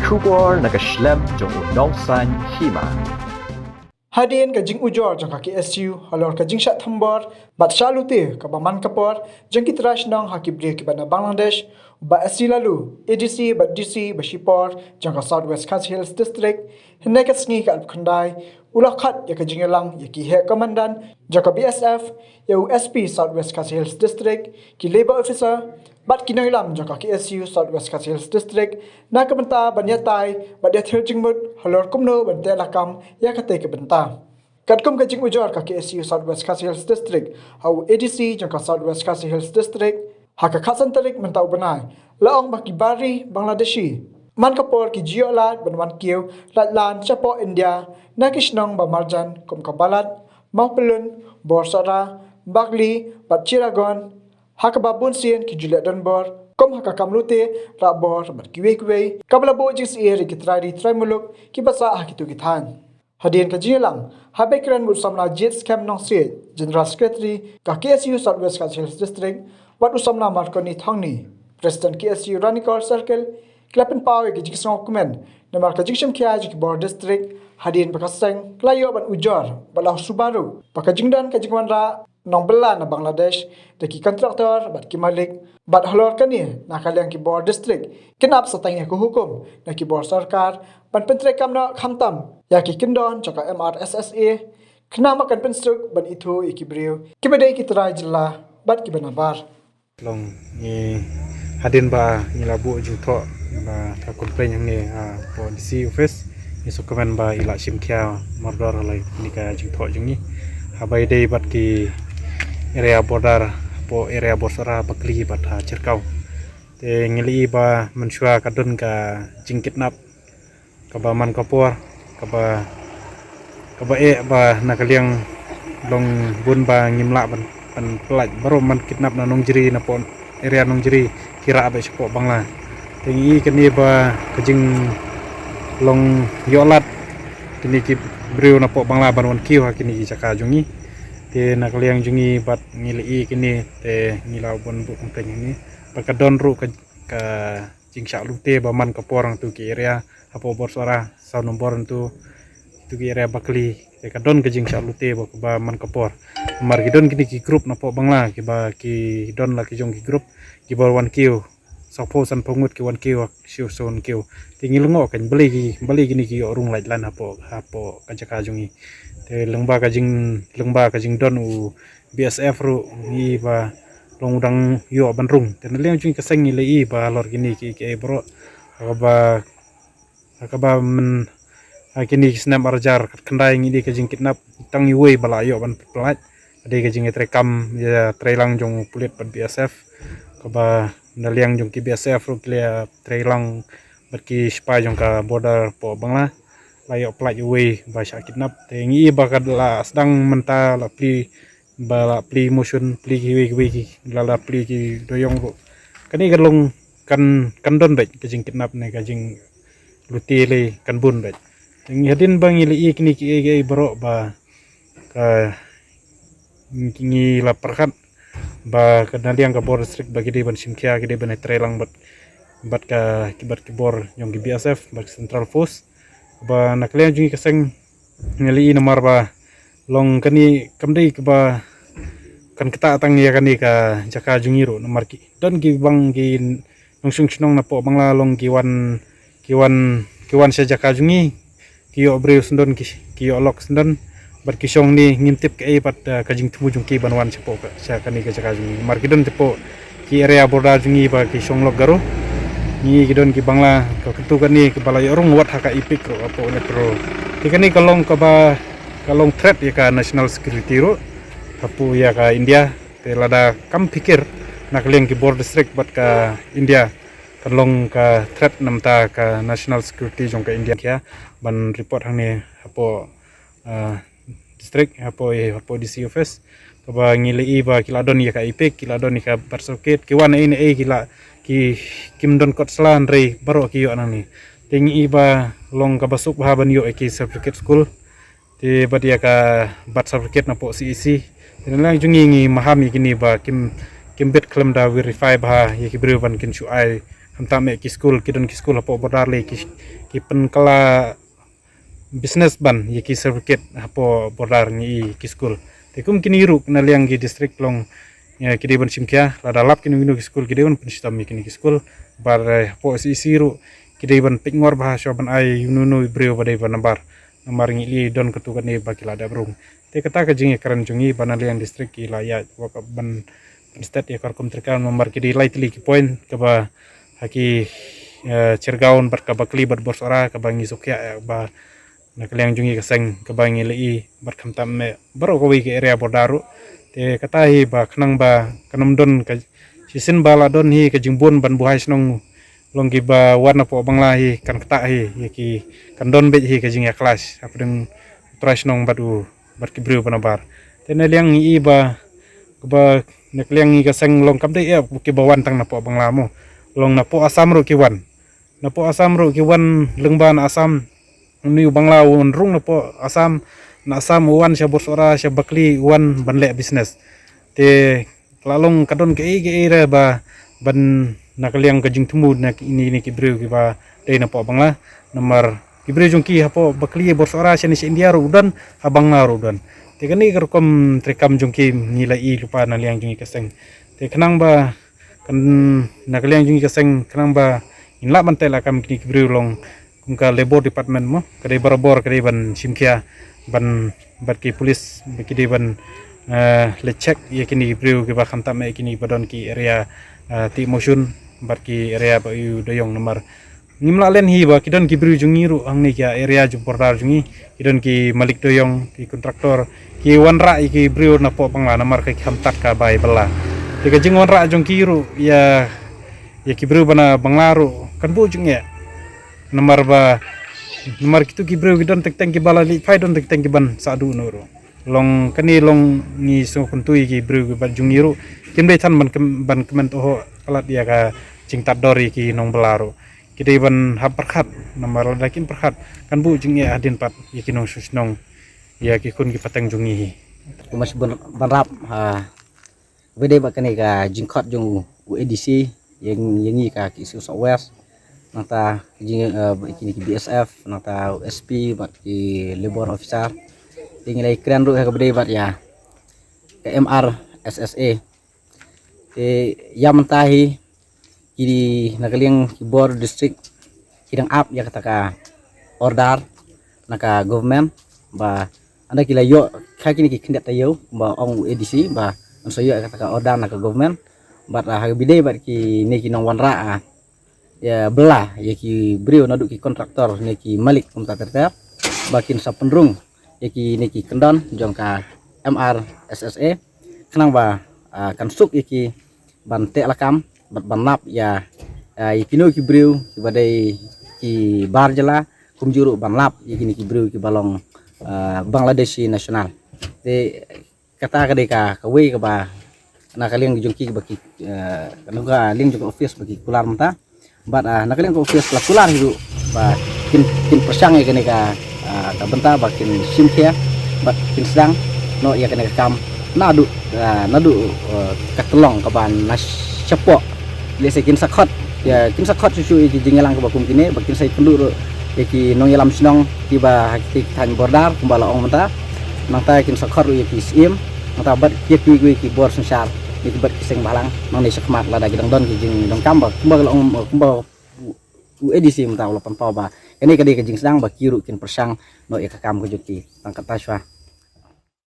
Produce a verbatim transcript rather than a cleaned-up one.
Khubor na ka shlem jong u nongsan hima. Hadien ka jingujor jong ka K S U halor ka jingshah thombor bad shah lute kaba man ka por jong ki trai shnong ha ki briew kiba na Bangladesh, u Bah S C Laloo, A D C bad D C ba shipor jong ka South West Khasi Hills District, hynne ka sngi ka arphew khyndai, u la khot ïa ka jingïalang ïa ki heh komandan jong ka B S F, ïa u S P South West Khasi Hills District, ki labour officer bad ki nongïalam jong ka K S U South West Khasi Hills District, na ka bynta ban ïatai bad ïathir jingmut halor kumno ban teh lakam ïa katei ka bynta. Katkum ka jingujor ka K S U South West Khasi Hills District ha u A D C jong ka South West Khasi Hills District, ha ka khatsan tarik mynta u bnai, la ong ba ki Bari Bangladeshi man ka por ki ju ïoh lad ban wan kiew lait lan shapoh India na ki shnong ba marjan kum ka Balat, Mawpyllun, Borsohra, Bakli bad Chittagong, ha kaba bun sien ki ju leh donbor kum ha ka kam lute, rah bor bad kiwei kiwei, kaba la buh jingsyier ïa ki trai ri trai muluk kiba sah ha kito ki thaiñ. Hadien ka jingïalang, haba kren u samla Jits Kem Nongsiej, General Secretary ka K S U South West Khasi Hills District, bad u samla Marconi Thongni, President K S U Ranikor Circle, ki la pynpaw ïa ka jingsngewkmen namar ka jingshim khia jong ki bor district hadien ba ka seng ka la ïoh ban ujor bad la suba ruh ba ka jingdon ka jingwanrah nongbylla na Bangladesh da ki kontraktor bad ki malik, bad halor kane na ka liang ki bor district kin ap satang ïa ka hukum na ki bor sorkar ban pyntreikam noh khamtam ïa ki kyndon jong ka M R S S A, khnang ba kan pynsuk ban ithuh ïa ki briew kiba dei ki trai jylla bad kiba nabar. Long ngi hadien ba ngi la buh jingthoh ba ka complain hangne hapoh D C office, ngi sngewkmen ba i la shim khia mardor halai kane ka jingthoh jong ngi. Haba ïadei bad ki area border, hapoh area Borsohra, Bakli bad ha Cherkau. Te ngi la ïohi ba mynshuwa ka don ka jingkidnap kaba man ka por, kaba, kaba eh ba na ka liang long bun ba ngim lah ban, ban pyllait, baroh man kidnap na Nongjri, napoh area Nongjri, ki rah beit shapoh Bangla. Te ngi i kane ba ka jinglong ïoh lad kine ki briew napoh Bangla ban wan kiew ha kine ki jaka jong ngi. Te na ka liang jong ngi bad ngi la i kine te ngi la wan buh complain hangne ba ka don ruh ka, ka jingshah lute ba man ka por hangto ki area hapoh Borsohra, saw nombor hangto, to ki area Bakli, te ka don ka jingshah lute ba, ba man ka por. Namar ki don kine ki group napoh Bangla kiba ki don la ki jong ki group kiba wan kiew, sawphew sanphew ngut ki wan kiew, shu shu wan kiew. Te ngi lyngngoh kan balei ki, balei kine ki ïoh rung lait lan hapoh, hapoh ka jaka jong ngi. Te lyngba ka jing, lyngba ka jingdon u B S F ruh ngi i ba long u dang ïoh ban rung. Te na liang jong ngi ka seng ngi la i ba halor kine ki, ki ei baroh, ha kaba, ha kaba myn, ha kine ki snem ar hajar khatkhyndai ngi i ka jingkidnap tang iwei ba la ïoh ban pyllait. Ka dei ka jingïatreikam, ïatreilang jong u pulit bad B S F. Kaba na liang jong ki B S F ruh ki la ïatreilang bad ki sipai jong ka border hapoh Bangla, la ïoh pyllait iwei ba shah kidnap. Te ngi i ba ka la sdang mynta la plie, ba la plie motion, plie kiwei kiwei ki, la, la plie ki dohïing ruh. Kane ka long kan, kan don beit ka jingkidnap ne ka jinglute lei kan bun beit. Te ngi hadien ba ngi la i kine ki ei, ki ei baroh ba ka ngi la pyrkhat ba ka na liang ka bor district ba ki dei ban shim khia, ki dei ban ïatreilang bad, bad ka, bad ki bor jong ki B S F bad ki Central Force. Ba na ka liang jong ngi ka seng ngi la i namar ba long kane kam dei kaba kan ktah tang ïa kane ka jaka jong ngi ruh, namar ki don ki bang ki nongshong shnong napoh Bangla long ki wan, ki wan, ki wan sha jaka jong ngi, ki ïoh briew syndon, ki, ki ïoh lok syndon, bad ki shong ne ngim tip kaei pat, eh, ka jingthmu jong ki ban wan shapoh ka, sha kane ka jaka jong ngi. Namar ki don shapoh ki area border jong ngi ba ki shong lok Garo. Ngi ki don ki Bangla, ka kyntu kane kaba la ïoh rung wat ha ka EPIC ruh hapoh Nepro. Te kane ka long kaba, ka long threat ïa ka national security ruh hapoh ïa ka India. Te lada kam phikir na ka liang ki bor district bad ka India, kan long ka threat namar ka national security jong ka India. Khia ban report hangne hapoh, ah, district, hapoh, hapoh D C office. Kaba ngi la i ba ki la don ïa ka EPIC, ki la don ïa ka birth certificate, ki wan ei ei ki la, ki, kim don kot sla hynrei baroh ki ïoh nangne. Te ngi i ba long kaba suk bha ban ïoh ïa ki certificate school. Te bad ïa ka birth certificate napoh C E C. Te na liang jong ngi ngi maham ïa kine ba kim, kim bit khlem da verify bha ïa ki briew ban kin shu ai Khamtam eh ki skul, ki don ki skul hapoh border lei ki, ki pynkylla business ban ïa ki certificate hapoh border ngi i ki skul. Te kum kine ruh na liang ki district long, ïa, ki dei ban shim khia, lada lap kino kino ki skul ki dei ban pynshitom ïa kine ki skul. Bad, eh, hapoh S E C ruh ki dei ban peit ngor bha shuwa ban ai ïa uno uno u briew ba dei ban nabar. Namar ngi i don katto katne ba ki la dep rung. Te kata ka jingïakren jong ngi ba na liang district ki la ïa wa ka ban pynstet ïa ka rukom treikam namar ki dei lai tylli ki point kaba ha ki, eh, Chergaon bad ka Bakli bad Borsohra kaba ngi shu khia, eh, ba na ka liang jong ngi ka seng kaba ngi la i bad khamtam eh baroh kawei ka area border ruh. Te kata hi ba khnang ba kan ym don ka shisien ba la don hi ka jingbun ban buhai shnong long kiba wan napoh Bangla hi kan ktah hi ïa ki kan don beit hi ka jingïa clash hapdeng u trai shnong bad u bad ki briew ba nabar. Te na liang ngi i ba kaba na ka liang ngi ka seng long kam dei eh kiba wan tang napoh Bangla mo. Long napoh Assam ruh ki wan. Napoh Assam ruh ki wan lyngba na Assam. Une u Bangla u wan rung napoh Assam, na Assam u wan sha Borsohra, sha Bakli u wan ban leh business. Te la long ka don kaei kaei re ba ban na ka liang ka jingthmu na ki, ini, ini ki briew kiba dei napoh Bangla. Namar ki briew jong ki hapoh Bakli, Borsohra, shane sha India ruh u don, ha Bangla ruh u don. Te kane ka rukom treikam jong ki ngi la i lypa na liang jong ngi ka seng. Te khnang ba kan na ka liang jong ngi ka seng khnang ba ngin lah ban tei lakam kine ki briew long kum ka Labour Department mo, ka dei barabor ka dei ban shim khia ban bad ki police ba ki dei ban, eh, leit check ïa kine ki briew kiba khamtam eh kine ba don ki area, eh, tih mawshun bad ki area ba ïoh da ïong namar ngim lah len hi ba ki don ki briew jong ngi ruh hangne ki area jong border jong ngi, ki don ki malik da ïong, ki contractor, ki wanrah ïa ki briew napoh Bangla namar ka kham tad ka bai bylla. Te ka jingwanrah jong ki ruh ïa, ïa ki briew ba na Bangla ruh kan buh jingeh. Namar ba, namar kitu ki briew ki don teng teng kiba la leit phai, don teng teng kiban sah duh noh ruh. Long kane long ngi sngewkyntu ïa ki briew kiba jong ngi ruh kim dei than ban kmen, ban kmen toho palat ïa ka jingtad dor ïa ki nongbylla ruh. Ki dei ban hap pyrkhat namar lada kim pyrkhat kan buh jingeh hadien pat ïa ki nongshong shnong, ïa ki khun ki pateng jong ngi hi. Kumba shu ban, ban rap ha, ba dei ba kane ka jingkhot jong u A D C ïa, ïa ngi ka ki East West, nangta ki jing, eh, kine ki B S F, nangta u S P bad ki labour officer. Te ngi la kren ruh ha kaba dei bad ïa ka M R S S A. Te ïa mynta hi ki na ka liang ki bor district ki dang ap ïa kata ka order na ka government ba ynda ki la ïoh kha kine ki khyndiat taïew ba ong u A D C ba yn sa ïoh ïa kata ka order na ka government. Bad, ah, ha kaba dei bad kine ki nongwanrah, ah, ïa bylla ïa ki briew naduh ki contractor ne ki malik kumta ter ter ba kin sa pynrung ïa kine ki kyndon jong ka M R S S A khnang ba, ah, kan suk ïa ki ban teh lakam bad ban lap ïa, ah, ïa kino ki briew kiba dei ki bar jylla kumjuh ruh ban lap ïa kine ki briew kiba long, ah, Bangladeshi national. Te kata ka dei ka, kawei kaba na ka liang jong ki ba ki, eh, na ka liang jong ka office ba ki kular mynta. Bad, ah, na ka liang ka office la kular hi ruh ba kin, kin pyrshang ïa kane ka, ah, ka bynta ba kin shim khia bad kin sdang noh ïa kane ka kam naduh, ah, naduh, eh, ka tyllong kaba na shapoh. Lehse kin sa khot ïa, kin sa khot shuh shuh ïa ki jingïalang kaba kum kine ba kin sa ïakynduh ruh ïa ki nongïalam shnong kiba ha ki thaiñ border kumba la ong mynta. Nangta kin sa khot ruh ïa ki syiem, nangta bad ïa kiwei kiwei ki bor synshar, ïa ki bad ki seng bhalang nangne shakhmat lada ki dang don ki jingdonkam ba kumba la ong, kumba u A D C mynta u la pynpaw ba kane ka dei ka jingsdang ba ki ruh kin pyrshang noh ïa ka kam ka jong ki. Tang kata shuwa.